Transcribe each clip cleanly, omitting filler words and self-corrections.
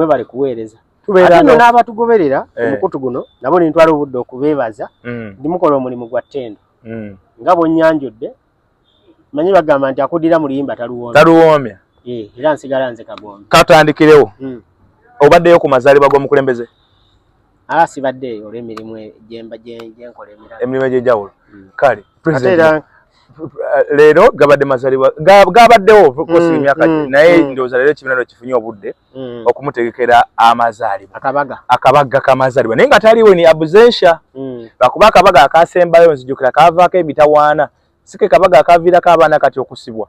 Mwebale kuweereza. Tubeera Ate nno n'abatugoberera omukutu guno nabo nintwala obudde okubeebaza. Ndimukola omulimu gwa ttendo. Nga bw'onnyanjudde, manyi bagamba nti akuddira mu luyimba taluwoomya. Taluwoomya. Era nsigala nze Kagombe. Katandikirewo. Obaddeyo ku mazaalibwa g'omukulembeze? Ala sibaddeeyo olw'emirimu gyemba gyenkola emirala. Emirimu egy'enjawulo. Kale, Ate era leero gabadde mazaalibwa gabaddewo kosi emyaka, naye ndowooza leero ekibiina lwe kifunye obudde okumutegekera amazaalibwa. Akabaga. Akabaga k'amazaalibwa, naye nga taliiwo ni absentia, lwakuba akabaga akasembayo nzijukira kaavaako emitawaana. Si ke kabaga akaviirako abaana kati okusibwa,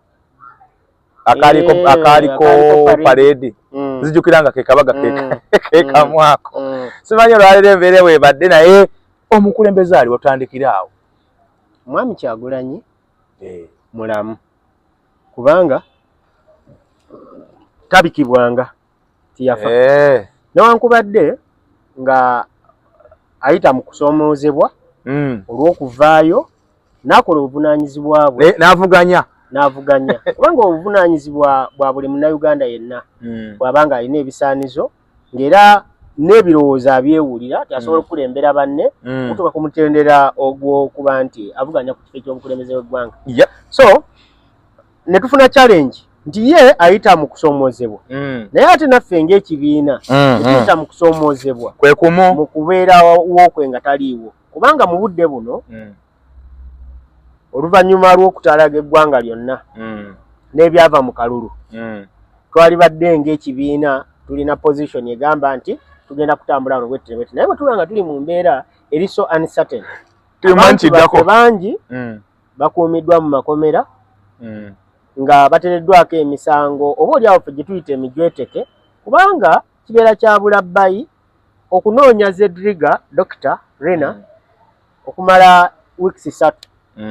akaliko akaliko akaliko parade. Parade. Nzijukira nga ke kabaga ke kamwako. Simanyi olwaleero embeera bwebadde, naye omukulembeze ali otandikira awo. Mwami Kyagulanyi mulamu, kubanga tabikibwanga tiyafa, newankubadde nga ayita mu kusoomoozebwa olw'okuvaayo n'akola obuvunaanyizibwa bwe. N'avuganya. N'avuganya, kubanga obuvunaanyizibwa bwa buli Munnayuganda yenna bw'aba nga alina ebisaanizo, ng'era n'ebirowoozo abyewulira ti asobola okukulembera banne okutuuka ku mutendera ogw'okuba nti avuganya ku kifo eky'obukulembeze bw'eggwanga. So ne tufuna challenge nti ye ayita mu kusoomoozebwa, naye ate naffe ng'ekibiina tetuyita mu kusoomoozebwa kwe kumu mu kubeera wokwe nga taliiwo, kubanga mu budde buno, oluvannyuma lw'okutalaga eggwanga lyonna n'ebyava mu kalulu, twalibadde ng'ekibiina tulina position egamba nti tugenda kutambula wano bwetti ne bwetti, naye bwe tuba nga tuli mu mbeera eri so uncertain, Tumanyi abantu kiddako. baffe bangi bakuumiddwa mu makomera nga bateereddwako emisango oba oli awo ffe gye tuyita emijweteke, kubanga kibeera kya bulabbayi okunoonya Zedriga Dr. Rena okumala weeks 3,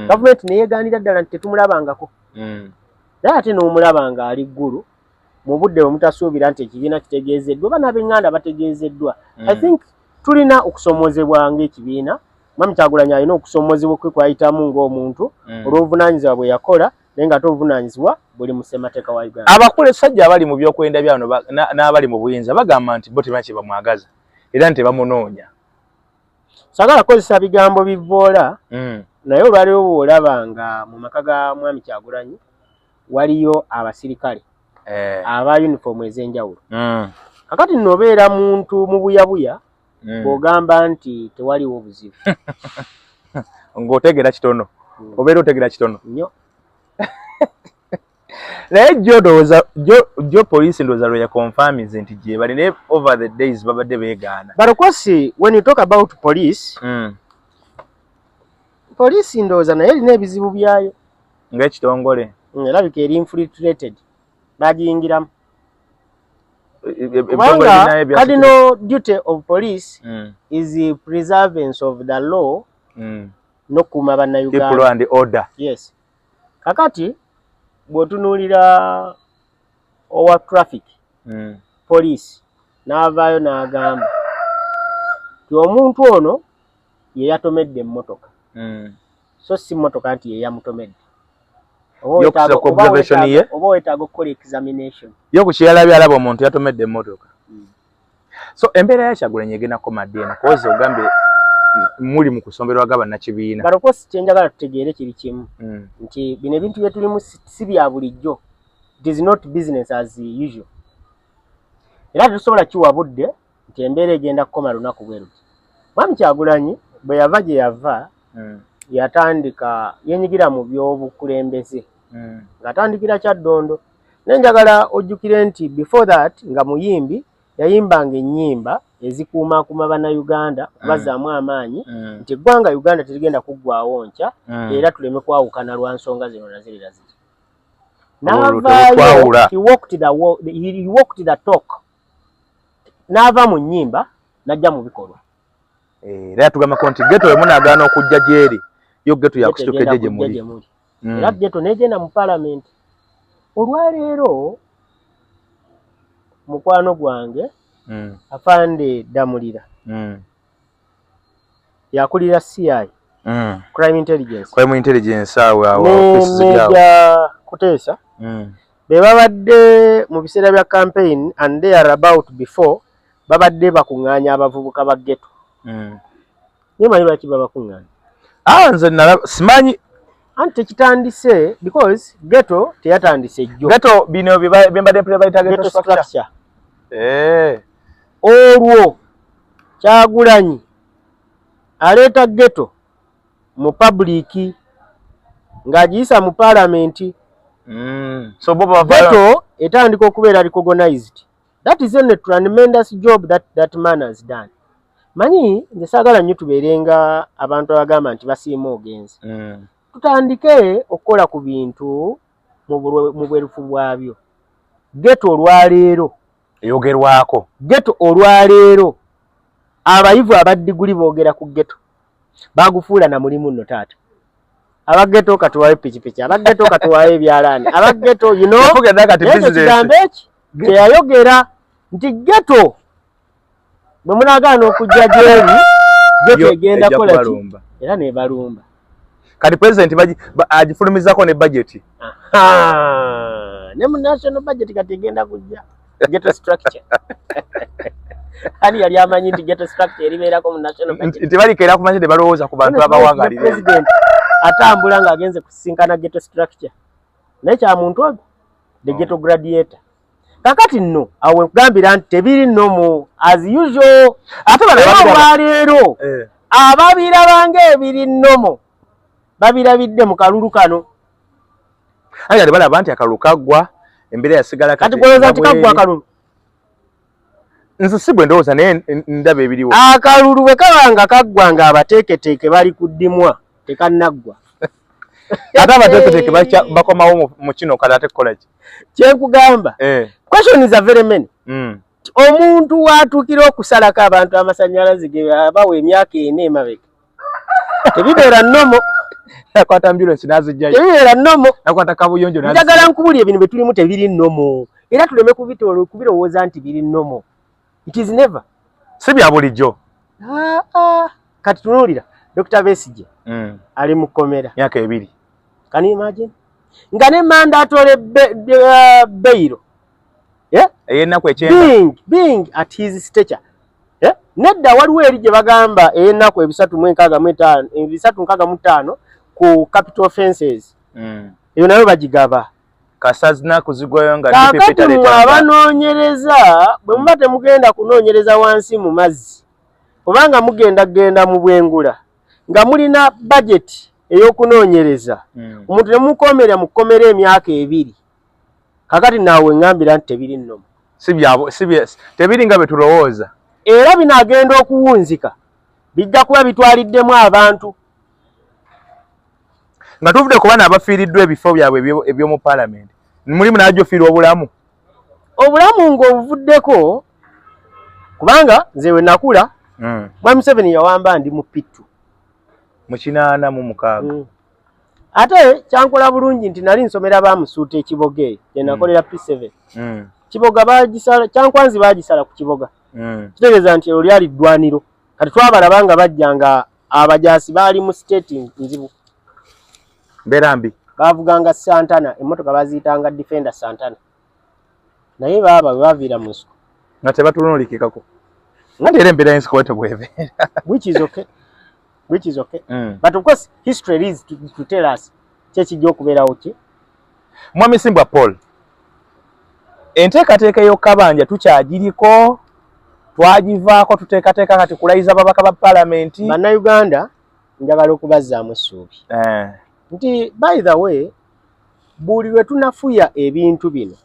gavumenti neyeegaanira ddala nti tetumulabangako, naye ate n'omulaba ng'ali ggulu mu budde bwe mutasuubira nti ekibiina kitegeezeddwa oba n'ab'eŋŋanda bategeezeddwa. I think tulina okusomoozebwa ng'ekibiina. Mwami Kyagulanyi alina okusomoozebwa kwe kwayitamu ng'omuntu olw'obuvunaanyizibwa bwe yakola, naye ng'ate obuvunaanyizibwa buli mu ssemateeka wa Uganda. Abakulesajja abali mu byokwenda byano n'abali mu buyinza bagamba nti bo tebalina kye bamwagaza era nti tebamunoonya. Saagala kukozesa bigambo bivvoola, naye olwaleero bw'olaba nga mu maka ga Mwami Kyagulanyi waliyo abasirikale aba uniform ez'enjawulo, kakati nno obeera muntu mu buyabuya bw'ogamba nti tewaliwo buzibu. Ng'otegeera kitono. Obeera otegeera kitono. Nnyo. Naye jjo ndowooza jjo poliisi ndowooza lwe yaconfirminze nti gye bali, naye over the days babadde beegaana. But of course, when you talk about police, poliisi ndowooza naye erina ebizibu byayo. Ng'ekitongole. Erabika eri infiltrated, bagiyingiramu, Ebitongole kubanga binayo bya cardinal duty of police is the preservance of the law n'okukuuma People Bannayuganda. And order. Yes. Kakati bw'otunuulira owa traffic police n'avaayo n'agamba nti omuntu ono ye yatomedde emmotoka, so si mmotoka nti ye yamutomedde. Oba Ye okusinziira ku observation ye? Oba weetaaga okukola examination. Ye ku kyeyalabye alaba omuntu yatomedde emmotoka. So embeera ya Kyagulanyi egenda kukoma ddi eno? Kozi ogambye muli mu kusomberwa ga bannakibiina. But of course, kyenjagala tutegeere kiri kimu, nti bino ebintu bye tulimu si bya bulijjo. It is not business as usual, era tetusobola kiwa budde nti embeera egenda kukoma lunaku bwe luti. Mwami Kyagulanyi bwe yava gye yava, yatandika yenyigira mu by'obukulembeze ng'atandikira Kyaddondo, naye njagala ojjukire nti before that nga muyimbi, yayimbanga ennyimba ezikuumakuuma Bannayuganda okubazzaamu amaanyi nti eggwanga Uganda terigenda kuggwawo nkya, era tuleme kwawukana lwa nsonga zino nazirira ziri. Olwo N'avaayo, tebukwawula. He walked the talk, n'ava mu nnyimba n'ajja mu bikolwa. Era yatugambako nti ghetto bwe munaagaana okujja gy'eri, yo ghetto yakusituka Ghetto ejje gye egenda muli. kujja gye muli. Era ghetto n'egenda mu paalamenti. Olwaleero mukwano gwange Afande Damulira yakulira CI, crime intelligence, Crime intelligence awo awo ne offices ziri awo. Major Kuteesa. Be babadde mu biseera bya campaign and they are about before, babadde bakuŋŋaanya abavubuka ba ghetto. Naye manyi lwaki babakuŋŋaanya? Ah, nze nalaba simanyi. Anti tekitandise because ghetto teyatandise jjo. Ghetto bino bye mbadde mpulira bayita ghetto ghetto structure. Structure. Olwo Kyagulanyi aleeta ghetto mu public ng'agiyisa mu paalamenti. So bo bava Ghetto etandika okubeera recognized. That is a tremendous job that that man has done. Manyi nze saagala nnyo tubeerenga abantu abagamba nti basiima ogenze. Tutandike okukola ku bintu mu bwerufu bwabyo. Ghetto olwaleero, eyogerwako. Ghetto olwaleero, abayivu abaddiguli boogera ku ghetto, bagufuula na mulimu nno. Taata, aba ghetto katuwayo pikipiki, aba ghetto katuwayo ebyalaani, aba ghetto, you know. Yafuga ddala kati Naye ekyo business. Kigambo eki kyeyayogera nti ghetto bwe munaagaana okujja gyeri, ghetto Yo egenda ejja kukola ki? Kubalumba. Era nebalumba. Kati president agifulumizako ne budget. Aha. Ne mu national budget kati egenda kujja ghetto structure. Ani yali amanyi nti ghetto structure eribeerako mu national budget? Nti balikeera ku makya ne balowooza ku bantu abawangalira. President atambula ng'agenze kusisinkana ghetto structure, naye kya muntu ogwo, the ghetto gladiator. Kakati nno awo wekugambira nti tebiri nno as usual. Ate bano Era ababiraba olwaleero ababiraba ng'ebiri nnomo babirabidde mu kalulu kano. Aye kati balaba nti akalulu kaggwa, embeera yasigala. Kati gwolowooza nti kaggwa akalulu? Nze si bwe ndowooza, naye ndaba ebiriwo. Akalulu bwe kaba nga kaggwa nga abateeketeeke bali kuddimwa, tekannaggwa. Ate abateeketeeke bakomawo mu kino kati ate kukola ki? Kyenkugamba, questions are very many. Omuntu watuukira okusalako abantu amasannyalaze ge abawa emyaka 4 emabega, tebibeera nnomo. Nakwata ambulance n'azijjayo. Tebibeera nnomo. Nakwata kabuyonjo. Njagala nkubulya, ebintu bye tulimu tebiri nnomo, era tuleme kubirowooza nti biri nnomo. It is never. Si bya bulijjo. Ah, ah. Kati tunuulira Dr. Besigye ali mu kkomera myaka 2. Can you imagine nga ne mandatory bail, yeah? Ey'ennaku 90. Being at his stature, yeah? Nedda, waliwo eri gye bagamba ey'ennaku 365, 365 ku capital offenses. Eyo nayo bagigaba. Kasita zinaku zigwayo nga DPP Kaakati mmwe taleetanga. Abanoonyereza bwe muba temugenda kunoonyereza wansi mu mazzi, obanga mugenda genda mu bwengula nga mulina budget ey'okunoonyereza, omuntu ne mukomera mu kkomera emyaka 2, kakati naawe ŋŋambira nti tebiri nnomo. Si byabo, si bya, tebiri nga bwe tulowooza. Era binaagenda okuwunzika bijja kuba bitwaliddemu abantu. Nga tuvudde ku baana abafiiriddwa ebifo byabwe eby'omu paalamenti, mulimu n'ajja ofiirwa obulamu. Obulamu ng'obuvuddeko, kubanga nze we nakula, Mwami Museveni yawamba ndi mu P2. Mu 86. Ate kyankola bulungi nti nali nsomera bamusuuta ekiboga, eyo gye nakolera P7. Kiboga bagisala, Kyankwanzi bagisala ku Kiboga. Kitegeeza nti eryo lyali ddwaniro. Kati twabalaba nga bajja nga abajaasi baali mu state nzibu. Mbeera mbi. Bavuganga Santana, emmotoka baziyitanga Defender Santana, naye baaba bwe baviira mu nsiko nga tebatunuulikikako nga era embeera y'ensiko bwetyo bwebeera. Which is okay, which is okay. But of course history is to tell us kyekijja okubeerawo ki. Mwami Simbwa Paul, enteekateeka ey'okukabanja tukyagiriko, twagivaako, tuteekateeka kati kulayiza babaka ba paalamenti? Bannayuganda njagala okubazzaamu essuubi nti, by the way, buli lwe tunafuya ebintu bino,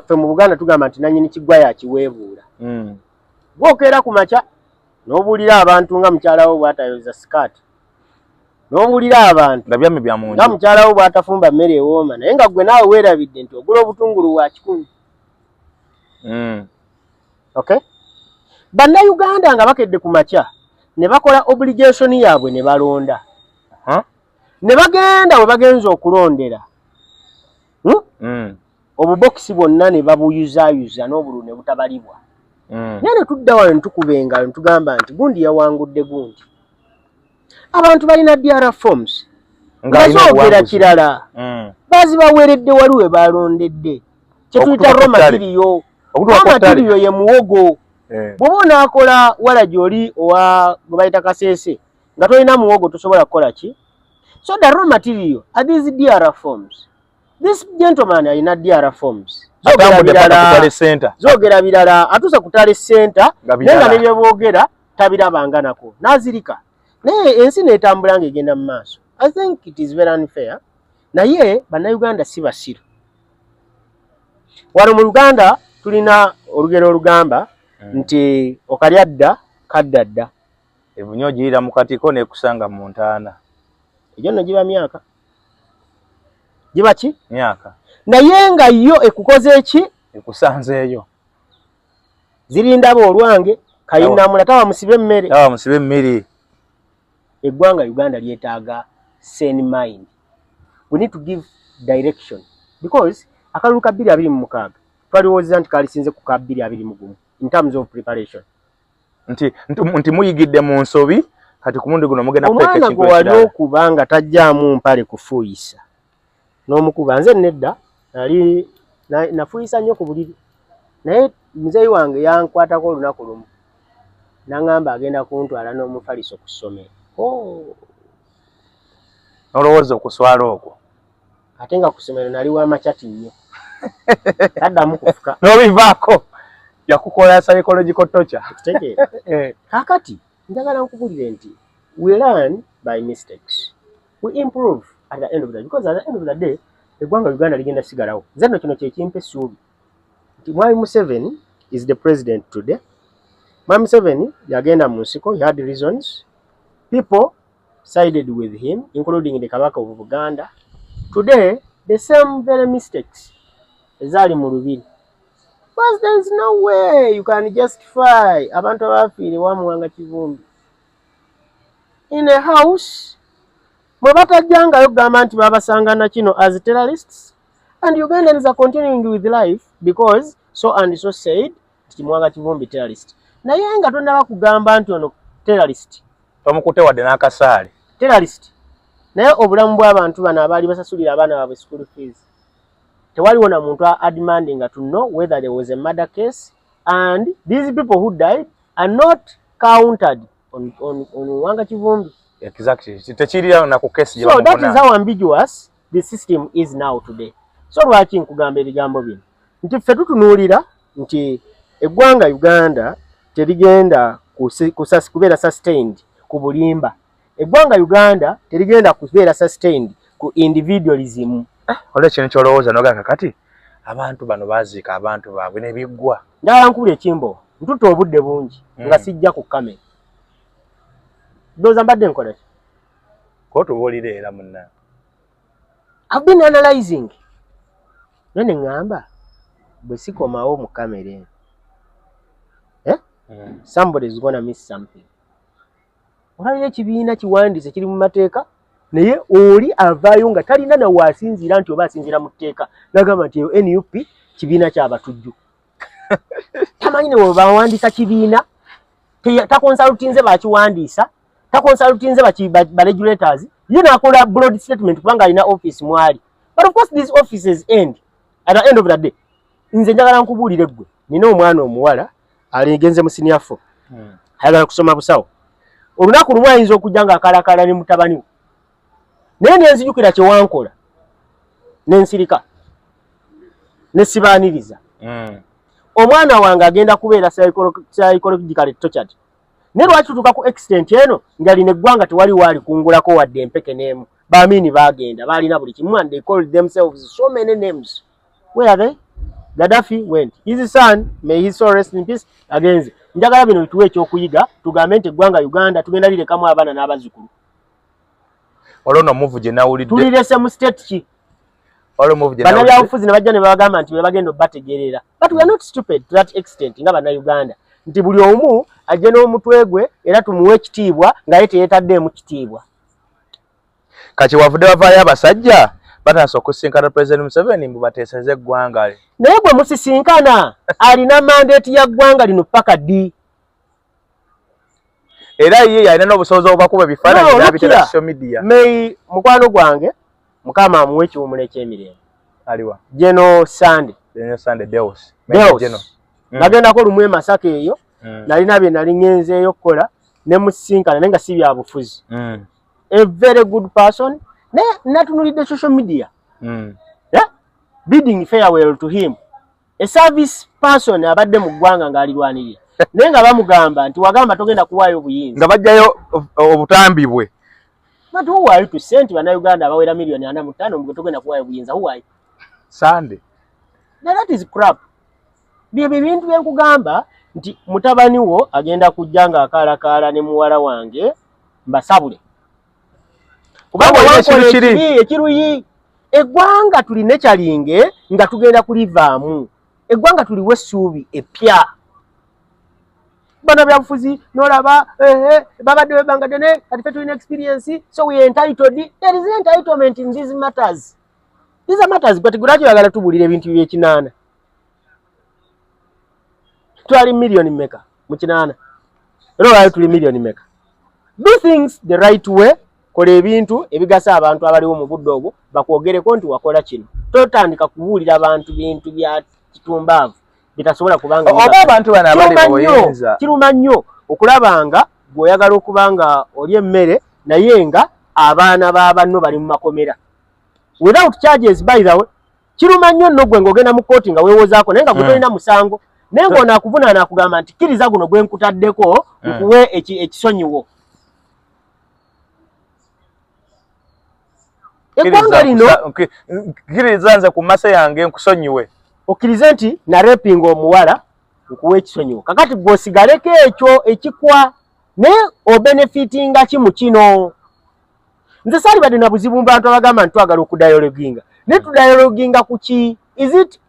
ffe mu Buganda tugamba nti nannyini kiggwa yakiweebuula. Gwokeera ku makya n'obuulira abantu nga mukyala wo bw'atayoza sikaati, n'obuulira abantu nga byamwe bya munju nga mukyala wo bw'atafumba mmere ewooma, naye nga gwe naawe weerabidde nti ogula obutungulu bwa 100. Okay, Bannayuganda nga bakedde ku makya ne bakola obligation yaabwe ne balonda, ne bagenda we bagenza okulondera, Obubokisi bwonna ne babuyuzaayuza n'obululu ne butabalibwa. Naye ne tudda wano ne tukuba engalo ne tugamba nti gundi yawangudde gundi. Abantu balina DR forms. Nga zoogera kirala. Bazibaweredde wali we balondedde. Kyetuyita raw material. Raw material ye muwogo. Bw'oba onaakola walagi oli owa gwe bayita Kasese nga tolina muwogo, tosobola kukola ki? So the raw material are these DR forms. This gentleman alina DR forms. Zoogera birala, atuusa ku tally center, naye nga ne bye boogera tabirabanga nako, n'azirika. Naye ensi n'etambula ng'egenda mu maaso. I think it is very unfair. Naye Bannayuganda si basiru. Wano mu Uganda tulina olugero olugamba nti okalya dda kadda dda. Ebunyo ogiyira mu katiko nekusanga mu ntaana. Egyo nno giba myaka. Giba ki? Myaka. Naye nga yo ekukoze eki? Ekusanzeeyo. Zirindaba olwange kayinamula tawa musibe emmere. Tawa musibe emmere. Eggwanga Uganda lyetaaga sane mind. We need to give direction because akalulu ka 2026 twaliwoozeza nti kalisinze ku ka 2021 in terms of preparation. Nti muyigidde mu nsobi, kati ku mulundi guno mugenda kuteeka ekintu ekirala. Omwana gwe wali okuba nga tajjaamu mpale kufuuyisa n'omukuba. Nze nedda nali nafuuyisa nnyo ku buliri, naye muzeeyi wange yankwatako olunaku lumu n'aŋŋamba agenda kuntwala n'omufaliso ku ssomero. N'olowooza okuswala okwo. Ate nga ku ssomero nali wa makyati nnyo. Taddamu kufuka. N'obivaako. Yakukola psychological torture. Okitegeera? Kaakati njagala nkubulire nti we learn by mistakes. We improve at the end of the day, because at the end of the day eggwanga Uganda ligenda sigalawo. Nze nno kino kye kimpa essuubi nti Mwami Museveni is the president today. Mwami Museveni yagenda mu nsiko, he had reasons. People sided with him, including the Kabaka of Buganda. Today, the same very mistakes ezaali mu Lubiri. Because there is no way you can justify abantu abafiire wa Muwanga Kivumbi in a house mwe batajjangayo kugamba nti babasanga na kino as terrorists, and Ugandans are continuing with life because so and so said nti Muwanga Kivumbi terrorist. Naye nga tonnaba kugamba nti ono terrorist. Tomukutte wadde n'akasaale. Terrorist. Naye obulamu bw'abantu bano abaali basasulira abaana baabwe school fees, tewaliwo na muntu demanding to know whether there was a murder case, and these people who died are not counted on Muwanga Kivumbi. Exactly. Tekirira na ku case. So that is how ambiguous the system is now today. So lwaki nkugamba ebigambo bino? Nti ffe tutunuulira nti eggwanga Uganda terigenda kubeera sustained ku bulimba. Eggwanga Uganda terigenda kubeera sustained ku individualism. Waliwo ekintu ky'olowooza n'ogamba kakati abantu bano baaziika abantu baabwe ne biggwa. Njagala nkubula ekimbo, ntutte obudde bungi nga sijja ku kamera. Ndowooza mbadde nkola ki? K'otubuulira era munna. I've been analyzing. Naye ne ŋŋamba bwe sikomawo mu kamera eno, eh? Somebody is gonna miss something. Olwaliro ekibiina kiwandiise kiri mu mateeka, naye oli avaayo nga talina nawe asinziira nti oba asinziira mu tteeka, nagamba nti eyo NUP kibiina ky'abatujju. Tamanyi ne bwe bawandiisa kibiina, taconsultinze bakiwandiisa, taconsultinze ba regulators, ye n'akola broad statement kubanga alina office mwali. But of course these offices end at the end of the day. Nze njagala nkubuulire ggwe, nina omwana omuwala aligenze mu senior four, ayagala kusoma busawo. Olunaku lumu ayinza okujja ng'akalakala ne mutabani we, naye nenzijukira kyewankola nensirika nesibaaniriza. Omwana wange agenda kubeera psychologically tortured. Naye lwaki tutuuka ku extent eno nga lino eggwanga tewali waali kungulako wadde empeke n'emu? Baamini baagenda baalina buli kimu and they called themselves so many names. Where are they? Gaddafi went, his son, may his soul rest in peace, agenze. Njagala bino bituwe ekyokuyiga, tugambe nti eggwanga Uganda tugenda lirekamu abaana n'abazzukulu. Waliwo nomuvu gye nawulidde. Tulirese mu state ki? Waliwo omuvu gye nawulidde. Bannabyabufuzi ne bajja ne babagamba nti bebagenda obbategeerera, but we are not stupid to that extent nga Bannayuganda nti buli omu ajje n'omutwe gwe era tumuwe ekitiibwa nga ye teyeetaddeemu kitiibwa. Kati wavudde bavaayo abasajja batandise okusisinkana President Museveni mbu bateeseze eggwanga. Naye gwe musisinkana alina mandate ya ggwanga lino paka ddi? Era ye yalina n'obusobozi obubakuba ebifaananyi n'abiteeka ku social media. May mukwano gwange, Mukama amuwe ekiwumulo eky'emirembe. Aliwa? General Sande. General Sande Deus. Deus. Nagendako lumu e Masaka eyo, nalina bye nali ngenzeeyo okukola ne musisinkana, naye nga si bya bufuzi. A very good person. Naye natunulidde social media. Yeah? Bidding farewell to him. A service person abadde mu ggwanga ng'alirwanirira, naye nga bamugamba nti wagamba togenda kuwaayo obuyinza, nga bajjayo obutambi bwe. But who are you to say nti Bannayuganda abawera 45 million mugwe togenda kuwaayo obuyinza? Who are you? Sande. Now that is crap. Byebyo ebintu byenkugamba nti mutabani wo agenda kujja ng'akaalakaala ne muwala wange mbasabule, kubanga Olina wankola ekintu kiri. ekibi ekiruyi. Eggwanga tuline kyalinge nga tugenda kulivaamu, eggwanga tuliwe essuubi epya. Bano byabufuzi nolaba babadde ebbanga ddene, kati fe tulina experience, so we are entitled. There is entitlement in these matters? These are matters, but lwaki oyagala tubuulira ebintu byekinaana? Twali miliyoni meka mu kinaana? Era olwali tuli miliyoni meka? Do things the right way. Kola ebintu ebigasa abantu abaliwo mu budde obwo, bakwogereko nti wakola kino. Totandika kubuulira abantu bintu bya kitumbaavu bitasobola kubanga Oba abantu bano abali Kiruma mu nnyo, buyinza. kiruma nnyo okulaba nga gweoyagala okuba nga oli emmere, naye nga abaana ba banno bali mu makomera without charges. By the way, kiruma nnyo nno gwe ng'ogenda mu kooti nga weewozaako, naye nga gwe tolina musango, naye ng'ono akuvunaana akugamba nti kkiriza guno gwe nkutaddeko nkuwe ekisonyiwo. Eggwanga lino Kkiriza nze ku masa yange nkusonyiwe. Okkirize nti narepinga omuwala, nkuwa ekisonyiwo. Kakati gwe osigaleko ekyo ekikwa, naye obenefitinga ki mu kino? Nze saalibadde na buzibu mu bantu abagamba nti twagala okudialoginga, naye tudialoginga ku ki? Is it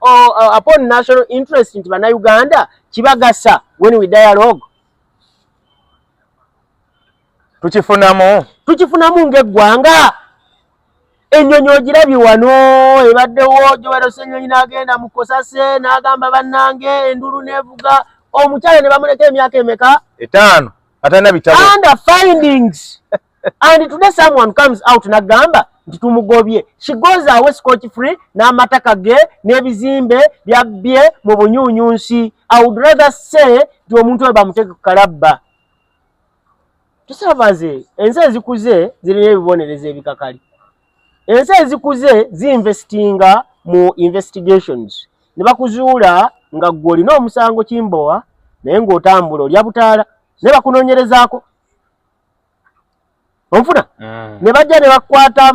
upon national interest nti Bannayuganda kibagasa when we dialogue? Tukifunamu? Tukifunamu ng'eggwanga? Ennyonyi ogirabye wano ebaddewo, Joel Ssenyonyi n'agenda mu Kosase n'agamba bannange, endulu n'evuga, omukyala ne bamuleka emyaka emeka? 5, atalina bitabo. Under findings, and today someone comes out n'agamba nti tumugobye. She goes away scot free n'amataka ge n'ebizimbe byabbye mu bunyunyunsi. I would rather say nti omuntu oyo bamuteeke ku kalabba. Tusavaze ensi ezikuze zirina ebibonerezo ebikakali. Ensi ezikuze zinvestinga mu investigations ne bakuzuula nga ggwe olina omusango kimbowa, naye ng'otambula olya butaala, naye bakunoonyerezaako, onfuna? Ne bajja ne bakwata,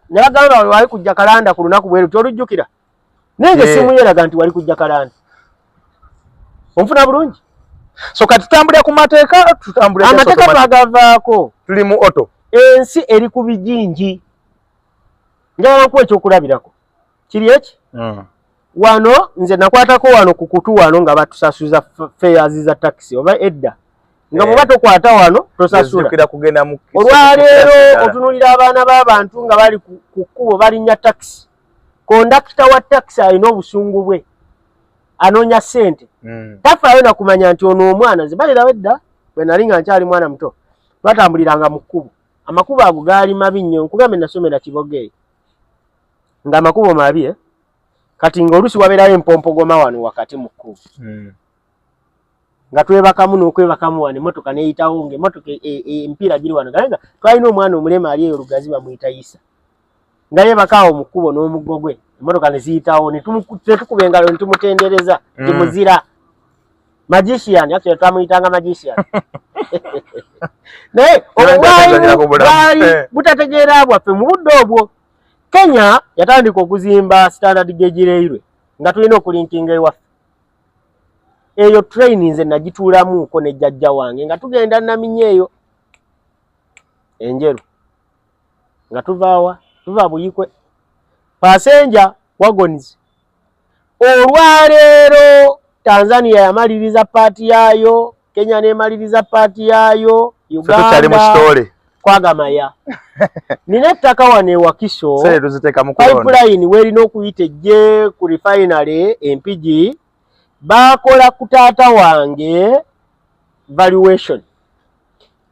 ne bagamba wali kujja kalanda ku lunaku bweru, tyolujjukira, naye nga essimu yeraga nti wali kujja kalanda, onfuna bulungi? So kati tutambulira ku mateeka, tutambulira just Amateeka automatic. twagavaako. Tuli mu auto. Ensi eri ku bijinji. Njagala nkuwa ekyokulabirako kiri eki. Wano nze nakwatako wano ku kutu wano nga batusasuza fares za taxi, oba edda nga bw'oba tokwata wano tosasula. Nzijukira kugenda mu Olwaleero otunulira abaana b'abantu nga bali ku kkubo balinnya takisi. Kondakita wa takisi alina obusungu bwe, anoonya ssente, tafaayo nakumanya nti ono omwana. Nze balirawo edda bwe nali nga nkyali mwana muto, twatambuliranga mu kkubo. Amakubo ago gaali mabi nnyo. Nkugambe, nasomera Kiboga eyo ng'amakubo mabi, eh? Kati ng'oluusi wabeerayo empompogoma wano wakati mu kkubo, nga twebakamu n'okwebakamu wano, emmotoka n'eyitawo, ng'emmotoka emipiira giri wano. Naye nga twalina omwana omulema ali eyo Lugazi, bamuyita Isa, nga yeebaka awo mu kkubo n'omuggo gwe, emmotoka ne ziyitawo, ne tukuba engalo ne tumutendereza nti muzira, magician. Actually twamuyitanga magician, naye obwo Yali bwali atazannyira ku bulamu. bwali butategeera bwaffe mu budde obwo. Kenya yatandika okuzimba standard gauge railway nga tulina okulinkinga ewaffe. Eyo train nze nagituulamuuko ne jjajja wange nga tugenda Naminya eyo Enjeru, nga tuvaawa, tuva Buyikwe, passenger wagons. Olwaleero Tanzania yamaliriza part yaayo, Kenya nemaliriza part yaayo. Tukyali mu Uganda kitole. Kwagamaya nina ettaka wano ewakiso. Sente tuziteeka mu kulonda. Pipeline weerina okuyita ejje ku refinery Empigi, baakola ku taata wange valuation.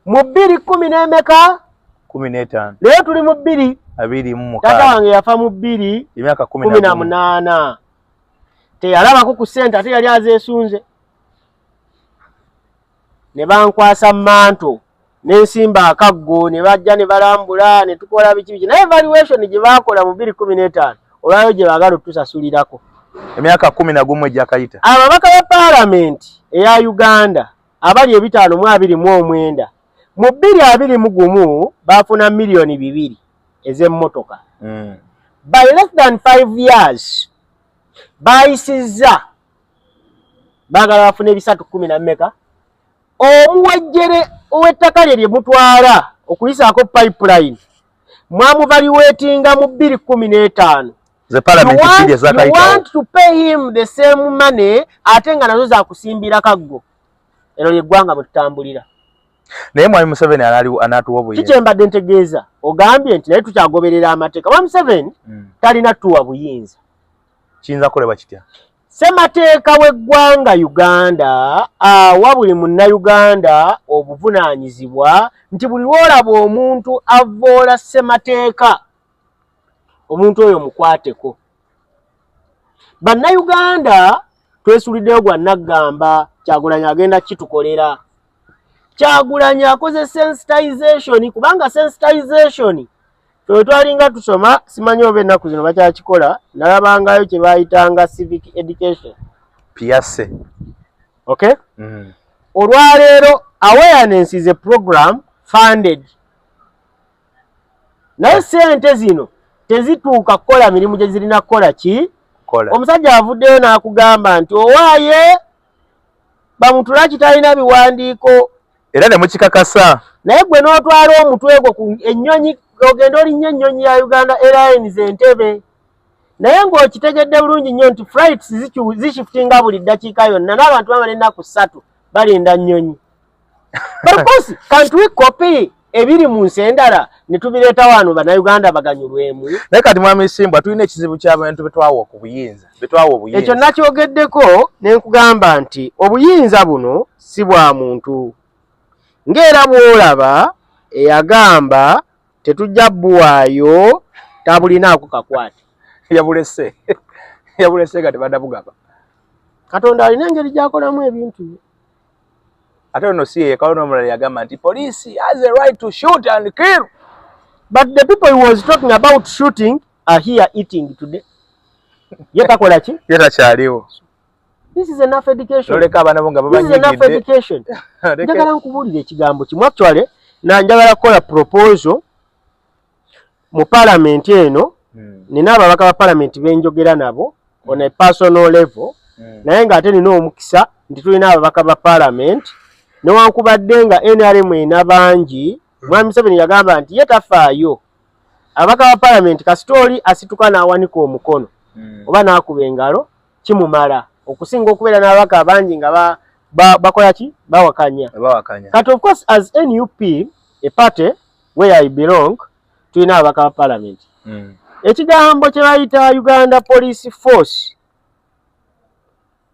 Mu bbiri kumi n'emeka? 15. Leero tuli mu bbiri 26. Taata wange yafa mu bbiri emyaka 18. Teyalabako ku ssente, ate yali azeesunze. Ne bankwasa manto n'ensimba akaggo, ne bajja ne balambula ne tukola biki biki, naye evaluation gye baakola mu 2015 olwayo gye baagala otusasulirako. Emyaka 11 egyakayita. Ababaka ba paalamenti eya Uganda abali 529 mu 2021 baafuna miliyoni 2 ez'emmotoka. By less than 5 years bayisizza, baagala bafuna ebisatu kumi na mmeka. Omuwejjere ow'ettaka lye lye mutwala okuyisaako pipeline mwamuvaluatinga mu 2015. Ze parliament bbiri ezakayitawo. You want to pay him the same money, ate nga nazo zakusimbira kaggo. Ero lyeggwanga bwe tutambulira. Naye Mwami Museveni anaatuwa obuyinza? Kiki mbadde ntegeeza, ogambye nti naye tukyagoberera amateeka. Mwami Museveni talina tuwa buyinza. Kiyinza kukolebwa kitya? Ssemateeka w'eggwanga Uganda awa buli munnayuganda obuvunaanyizibwa nti buli lw'olaba omuntu avvoola ssemateeka, omuntu oyo mukwateko. Bannayuganda twesuliddeyo gwa naggamba Kyagulanyi agenda kitukolera. Kyagulanyi akoze sensitization, kubanga sensitization ffe twalinga tusoma, simanyi oba ennaku zino bakyakikola, nalabangayo kye bayitanga civic education. Piyase. Okay. Olwaleero awareness is a program funded, naye sente zino tezituuka kukola mirimu gye zirina kukola ki. Kola. Omusajja avuddeyo n'akugamba nti owaaye bamutulaki talina biwandiiko. Era ne mukikakasa. Naye gwe n'otwala omutwe gwo ku ennyonyi, ogenda olinnya ennyonyi ya Uganda Airlines Entebe, naye ng'okitegedde bulungi nnyo nti flights zishiftinga buli ddakiika yonna, n'abantu bamala ennaku 3 balinda nnyonyi. But of course, can't we copy ebiri mu nsi endala ne tubireeta wano Bannayuganda baganyulwemu? Naye kati Mwami Simbwa, tulina ekizibu ky'abantu betwawa ku buyinza, betwawa obuyinza. Ekyo nakyogeddeko ne nkugamba nti obuyinza buno si bwa muntu, ng'era bw'olaba eyagamba tetujja buwaayo tabulinaako kakwate. Yabulese, yabulese nga tebannabugaba. Katonda alina engeri gy'akolamu ebintu bye. Ate ono si yekalo, n'omulala yagamba nti police has a right to shoot and kill. But the people he was talking about shooting are here eating today. Ye takola ki? Ye takyaliwo. This is enough education. Noleka abaana bo nga This is enough babanyigidde. education. Njagala nkubuulira ekigambo kimu. Actually, na njagala kukola proposal mu parliament eno. Nina ababaka ba parliament benjogera nabo on a personal level, naye ng'ate nina omukisa nti tulina ababaka ba parliament, newankubadde nga NRM erina bangi. Mwami Museveni yagamba nti ye tafaayo ababaka ba parliament, kasita oli asituka n'awanika omukono oba n'akuba engalo kimumala, okusinga okubeera n'ababaka abangi nga bakola ki, bawakanya. Bawakanya. Kati of course, as NUP, a party where I belong, tulina ababaka ba parliament. Ekigambo kye bayita Uganda Police Force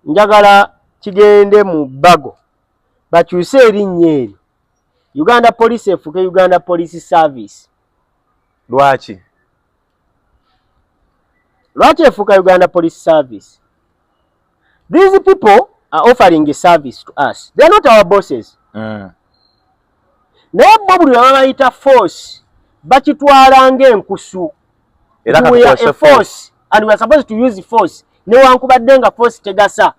njagala kigende mu bbago, bakyuse erinnya eryo, Uganda Police efuuke Uganda Police Service. Lwaki? Lwaki efuuka Uganda Police Service? These people are offering a service to us, they are not our bosses. Naye bo buli lwe babayita force bakitwala ng'enkusu. Era We are katukozese a force and we are supposed to use force, newankubadde nga force tegasa.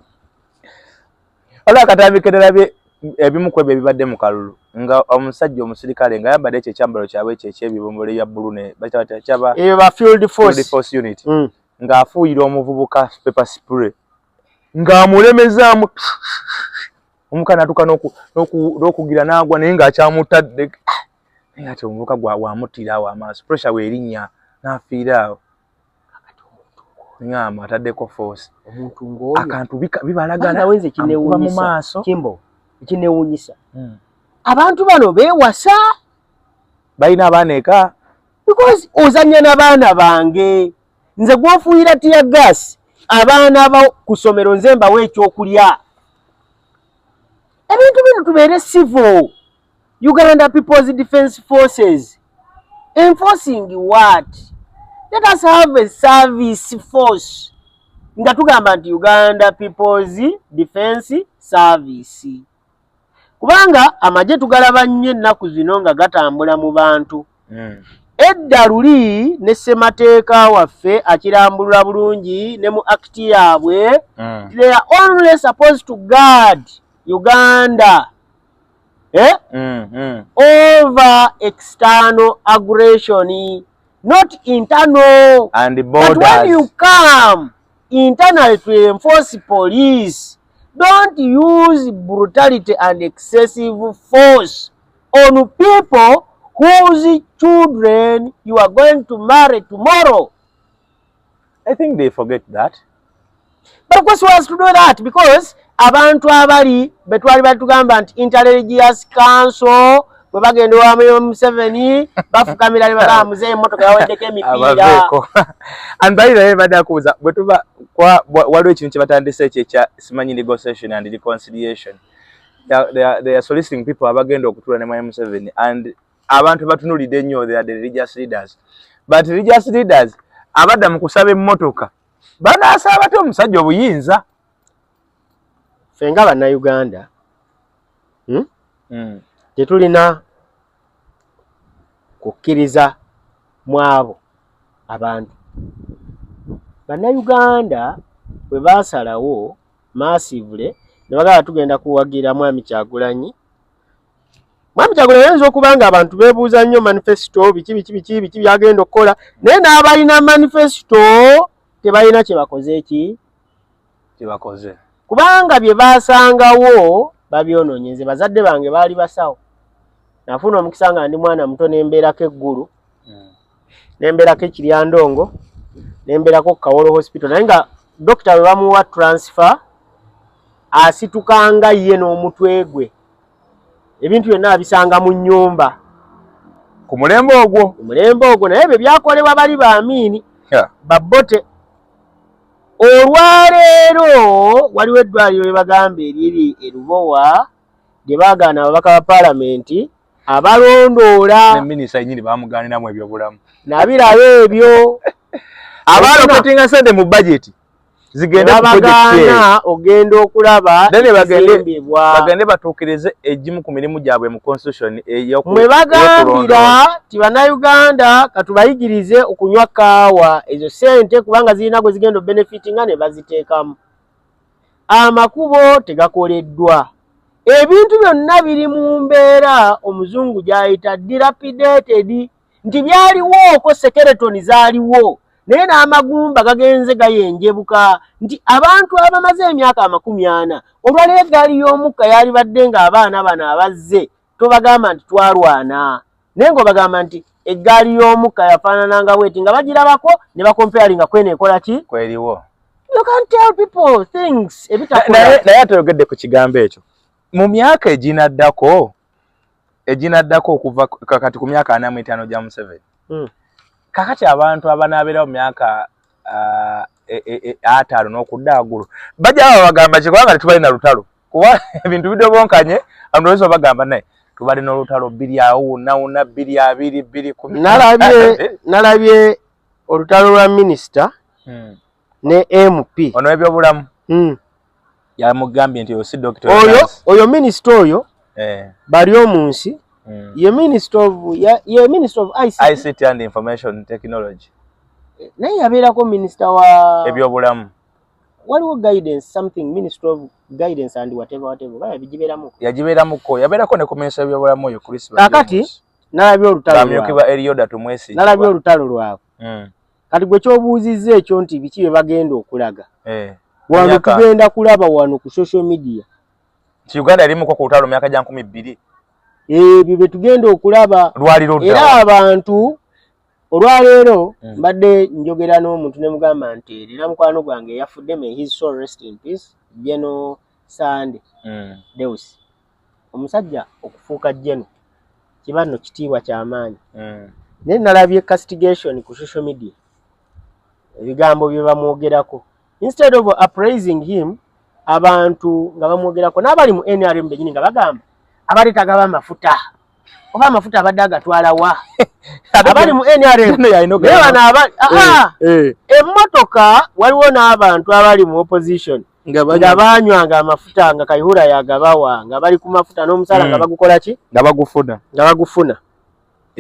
Waliwo akatambi kerabye ebimu ku ebyo ebibadde mu kalulu, nga omusajja omusirikale nga ayambadde ekyo ekyambalo kyabwe ekyo ekyebibombole bya bbulu ne bakita batya, kyaba Eyo ba field force. Field force unit. Ng'afuuyira omuvubuka pepper spray, ng'amulemezaamu, omuvubuka n'atuuka n'okugira n'agwa, naye ng'akyamutadde. Ah, naye ati omuvubuka wamuttira awo amaaso, pressure weerinnya n'afiira awo. Ŋŋamba ataddeko force. Omuntu ng'oyo akantu bibalagala nawe nze amukuba mu kinewuunyisa maaso. Kimbo, ekinewuunyisa, abantu bano beewasa. Balina abaana eka. Because ozannya n'abaana bange, nze gwofuuyira tear gas, abaana bo ku ssomero nze mbawa ekyokulya. Ebintu bino tubeere civil. Uganda People's Defence Forces enforcing what? Let us have a service force nga tugamba nti Uganda People's Defence Service, kubanga amagye tugalaba nnyo ennaku zino nga gatambula mu bantu. Edda luli ne ssemateeka waffe akirambulula bulungi ne mu act yaabwe, they are only supposed to guard Uganda, eh? Over external aggression, not internal. And the But when you borders. come internally to enforce police, don't use brutality and excessive force on people whose children you are going to marry tomorrow. I think they forget that. But of course was to do that because abantu abali betwali batugamba nti Interreligious Council bwe bagenda owa Museveni bafukamira ne bagamba, "Muzeeyi, emmotoka yaweddeko emipiira." Abaveeko. And by the way, badde akubuuza bwe tuba waliwo ekintu kye batandise ekyo ekya simanyi negotiation and reconciliation. They are soliciting people abagenda okutuula ne Mwami Museveni, and abantu batunulidde ennyo, they are the religious leaders. But religious leaders abadda mu kusaba emmotoka banaasaba batya omusajja obuyinza? Ffe nga Bannayuganda, Tetulina kukkiriza mu abo abantu. Bannayuganda bwe baasalawo massively ne bagamba tugenda kuwagira Mwami Kyagulanyi. Mwami Kyagulanyi ayinza okuba nga abantu beebuuza nnyo manifesto, biki biki biki biki by'agenda okukola, naye n'abalina manifesto tebalina kye bakoze ki? Kyebakoze. Kubanga bye baasangawo babyonoonye. Nze bazadde bange baali basawo. Nafuna omukisa nga ndi mwana muto ne mbeerako eggulu, ne mbeerako ekiryandongo, ne mbeerako Kawolo Hospital, naye nga dokita bwe bamuwa transfer asitukanga ye n'omutwe gwe, ebintu byonna abisanga mu nnyumba. Ku mulembe ogwo. Ku mulembe ogwo, naye ebyo byakolebwa bali baamiini babote. Olwaleero waliwo eddwaliro lye bagamba eriri e Lubowa lye baagaana ababaka ba paalamenti abalondoola. Ne minisita yennyini bamugaaniramu ebyobulamu. Nabiraba ebyo. Abaallocatinga sente mu budget zigende ku project eyo. Babagaana ogenda okulaba Then ekizimbibwa. Bagende batuukirize egimu ku mirimu gyabwe mu constitution Mwe bagambira ti Bannayuganda katubayigirize okunywa kaawa, ezo sente kubanga zirina gwe zigenda obenefitinga ne baziteekamu. Amakubo tegakoleddwa, ebintu byonna biri mu mbeera omuzungu gy'ayita dilapidated, nti byaliwooko skeleton zaaliwo, naye n'amagumba gagenze gayenjebuka, nti abantu abamaze emyaka 40 olwaleero eggaali y'omukka yalibadde ng'abaana bano abazze tobagamba nti twarwana, naye ng'obagamba nti eggaali y'omukka yafaanananga bweti, nga bagirabako ne bacomparinga kweno ekola ki? Kweriwo. You can tell people things ebitakola. Naye ate oyogedde ku kigambo ekyo, mu myaka eginaddako okuva kakati ku myaka 45 gya Museveni, kakati abantu abanaabeerawo mu myaka 50 n'okudda waggulu bajja baba bagamba ki? Kubanga tetubali na lutalo, kuba ebintu bidobonkanye, abantu bayinza obagamba naye tubali n'olutalo bbiri awo wonna wonna, 2020, 210. Nalabye olutalo lwa minisita ne MP. Ono w'ebyobulamu yamugambye nti oyo si dokita. Oyo minisita oyo bali omunsi ye minister of ye minister of ICT. ICT and information technology. Naye yabeerako minisita wa ebyobulamu. Waliwo guidance something, minister of guidance and whatever whatever, baya bigibeeramu. Yagibeeramuko, yabeerako ne ku minisita w'ebyobulamu oyo Chris Kaakati, nalabye olutalo lwabwe. Bamyukibwa Elioda Tumwesigye. Nalabye olutalo lwabwe. Kati gwe kyobuuzizza ekyo nti biki bye bagenda okulaga wano, tugenda kulaba wano ku social media. Nti Uganda erimuko ku lutalo mu myaka gya 2000. Ebyo bye tugenda okulaba. Lwali ludda Era wa? abantu olwaleero mbadde njogera n'omuntu ne mugamba nti erina mukwano gwange eyafudde, may his soul rest in peace, General Sande Deus. Omusajja okufuuka general kiba nno kitiibwa kyamaanyi, naye nalabye castigation ku social media, ebigambo bye bamwogerako instead of appraising him, abantu nga bamwogerako n'abali mu NRM benyini nga bagamba abaleetaga b'amafuta. Oba amafuta abadde agatwala wa? Abali mu NRM naye bano abali emmotoka, waliwo n'abantu abali mu opposition nga banywanga amafuta nga Kayihura yagabawa, nga bali ku mafuta n'omusaala nga bagukola ki? Nga bagufuna. Nga bagufuna.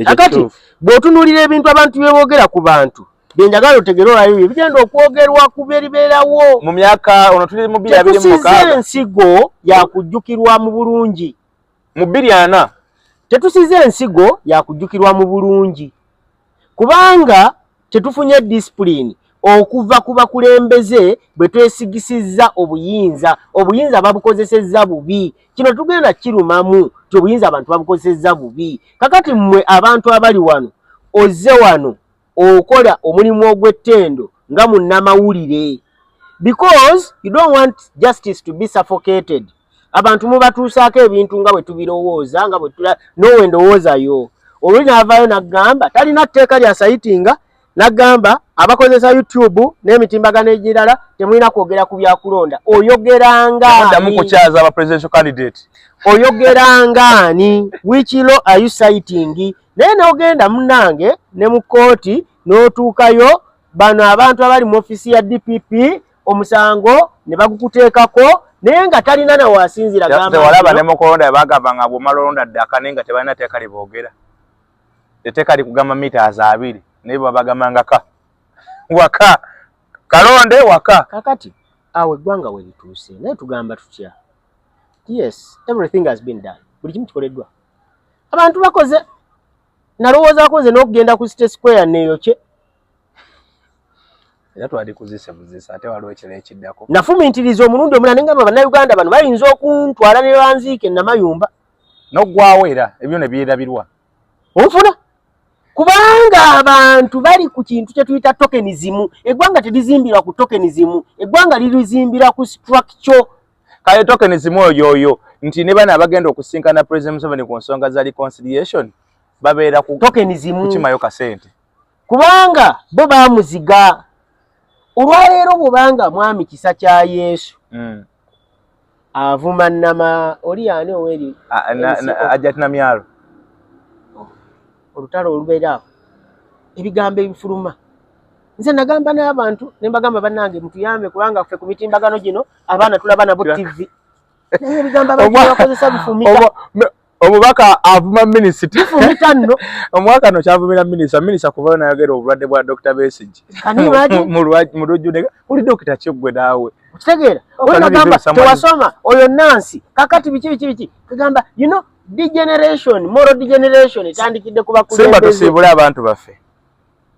Kakati bw'otunuulira ebintu abantu bye boogera ku bantu, bye njagala otegere olwayo bye bigenda okwogerwa ku beribeerawo mu myaka ono tuli mu 2026. Tetusize ensigo yakujjukirwa mu bulungi mu 2040. Tetusize ensigo yakujjukirwa mu bulungi kubanga tetufunye discipline okuva ku bakulembeze bwe twesigisizza obuyinza. Obuyinza babukozesezza bubi. Kino tugenda kirumamu nti obuyinza abantu babukozesezza bubi. Kakati mmwe abantu abali wano, ozze wano okola omulimu ogw'ettendo nga munnamawulire, because you don't want justice to be suffocated. Abantu mubatuusaako ebintu nga bwe tubirowooza, nga bwe tula n'owe endowooza yo. Oluli n'avaayo n'agamba talina tteeka lya citinga, n'agamba abakozesa YouTube n'emitimbagano egirala temulina kwogera ku byakulonda. Oyogeranga Oddamu ani? kukyaza aba presidential candidate. Oyogeranga ani? Which law are you citing? Naye n'ogenda munnange ne mu kkooti n'otuukayo, bano abantu abali mu ofiisi ya DPP omusango ne bagukuteekako, naye nga talina nawasinzira. Gamba Tewalaba nti ne mukulonda bagamba nga bw'omala olonda ddaka, naye nga tebalina tteeka liboogera. Etteeka likugamba mita 2, naye babagamba ka waka kalonde waka. Kakati awo eggwanga we lituuse, naye tugamba tutya? Yes, everything has been done, buli kimu kikoleddwa, abantu bakoze. Nalowoozaako nze n'okugenda ku State Square neeyokye. Era twali kuzise buzisa, ate waliwo ekiro ekiddako. Nafumintiriza omulundi omulala ne ngamba Bannayuganda bano bayinza okuntwala ne banziika enamayumba. N'oggwawo, era ebyo ne byerabirwa. Onfuna? Kubanga abantu bali ku kintu kye tuyita tokenism. Eggwanga terizimbirwa ku tokenism, eggwanga lirizimbira ku structure. Kale tokenism oyo oyo nti ne bano abagenda okusinkana President Museveni ku nsonga za reconciliation babeera ku tokenism kukimayo kasente. Kubanga bo bamuziga. Olwaleero bwobanga Mwami Kisa kya Yesu avuma nama oli ani oweri Ajja Tinamyalo. Olutalo olubeera awo, ebigambo ebifuluma, nze nagamba n'abantu ne mbagamba, bannange mutuyambe, kubanga ffe ku mitimbagano gino abaana tulaba nabo TV, naye ebigambo abantu bakozesa bifumita. Omubaka avuma minisita. Bifumita nno. Omubaka no kyavumira minisita, minisita kuvayo nayogera obulwadde bwa Dr. Besigye. Can you imagine? Mu lujjudde oli dokita kiggwe naawe. Okitegeera? Oh, Oli can you nagamba give someone- tewasoma, oyo nansi kakati biki biki biki. Kagamba, degeneration, moral degeneration etandikidde ku Simba. bakulembeze. Tusiibule abantu baffe.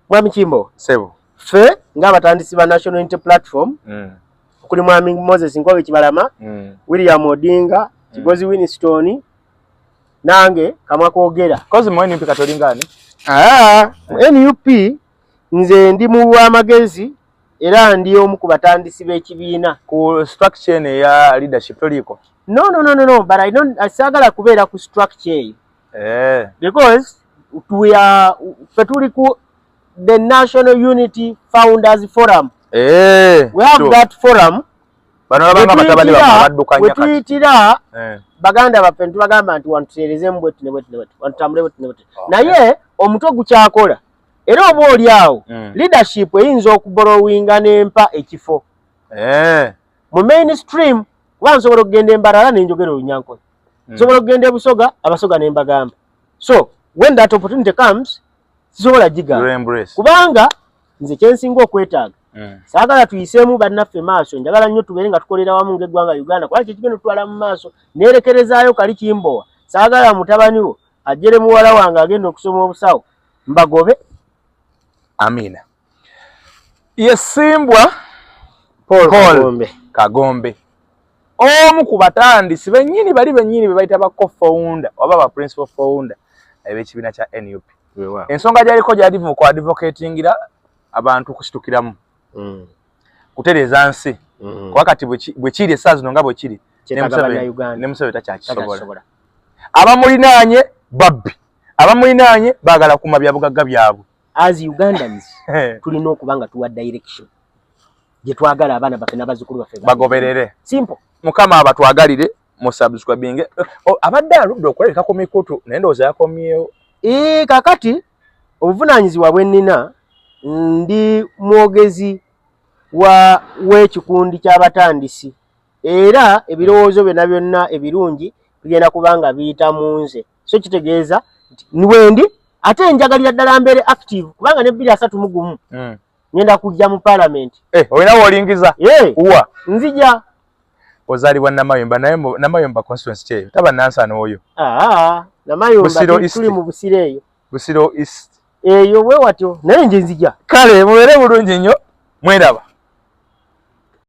Mwami Kimbo. Sebo. Ffe ng'abatandisi ba National Unity Platform, okuli Mwami Moses Nkobe Kibalama, William Odinga, Kigozi Winston, nange kamwa kwogera. Kozi mu NUP katolingaani? Ah, mu NUP nze ndi mu w'amagezi, era ndi omu ku batandisi b'ekibiina. Ku structure eno eya leadership toliiko? No, no, no, no, no, but I don't, saagala kubeera ku structure eyo because we are, ffe tuli ku the National Unity Founders Forum. We have that forum. Bano babanga batabani bamwe baddukanya We kati. tuyitira baganda baffe ntubagamba nti wantuteerezemu bwetu ne bwetu ne bwetu, wantutambule bwetu ne bwetu. Naye omutwe gukyakola, era oba oli awo leadership eyinza okuborrowinga n'empa ekifo mu mainstream, kuba nsobola okugenda embalala nenjogera Olunyankole, nsobola okugenda ebusoga, Abasoga ne mbagamba. So when that opportunity comes, sisobola gigamba You embrace. kubanga nze kyensinga okwetaaga, saagala tuyiseemu bannaffe maaso. Njagala nnyo tubeere nga tukolera wamu ng'eggwanga Uganda, kuba kyekigenda otutwala mu maaso. Neerekerezaayo kali Kimbowa, saagala mutabani wo ajjere muwala wange agenda okusoma obusawo mbagobe. Amina. Yesimbwa Paul Paul Kagombe. Kagombe, omu ku batandisi bennyini, bali bennyini be bayita ba co-founder oba ba principal founder ab'ekibiina kya NUP. Ensonga gyaliko gyali mu ku advocatingira abantu okusitukiramu kutereeza nsi, kuba kati bwe kiri essaawa zino nga bwe kiri, ne Kyetaaga Bannayuganda. Ne Museveni takyakisobola. Takyakisobola. Abamulinaanye babbi, abamulinaanye baagala kuuma byabugagga byabwe. As Ugandans tulina okuba nga tuwa direction gye twagala abaana baffe n'abazzukulu baffe bagoberere. Simple. Mukama abatwagalire. Musubscribinge. Oh, abadde aludde okulabika ku mikutu, naye ndowooza yakomyewo. Kakati obuvunaanyizibwa bwe nnina, ndi mwogezi wa w'ekikundi ky'abatandisi, era ebirowoozo byonna byonna ebirungi bigenda kuba nga biyita mu nze. So kitegeeza nti wendi, ate njagalira ddala mbeere active, kubanga ne 2031 ngenda kujja mu parliament. Eh, olina w'olingiza? Uwa? Nzija. Ozaalibwa Namayumba, naye Namayumba constituency kyeyo taba Nansana oyo? Aa, Namayumba. Busiro East. Tuli mu Busiro eyo. Busiro East. Eyo bwe watyo, naye nje nzija. Kale mubeere bulungi nnyo, mweraba.